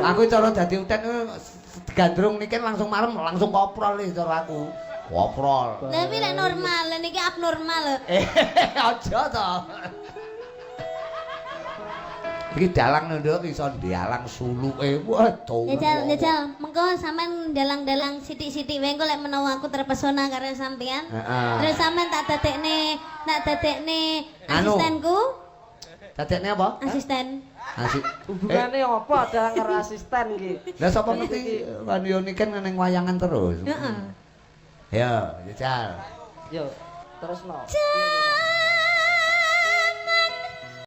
Aku cara dadi uten gandrung niki langsung marem, langsung koprol iki cara aku. Koprol. Tapi lek normal, lek niki abnormal lho. Eh, aja to. Iki dalang nduk iso ndalang suluke. Wah, dawa. Jajal, jajal, mengko sampean dalang-dalang sithik-sithik wae, engko lek menawa aku terpesona karo sampean. Heeh. Terus sampean tak dadekne Anu. asistenku, Dadekne apa? Asisten. Asik. Hubungane apa dalang karo asisten iki? Lah, sapa ngerti kan yo niken ning wayangan terus. Heeh. Ya, jajal. Yo, terusno. Jan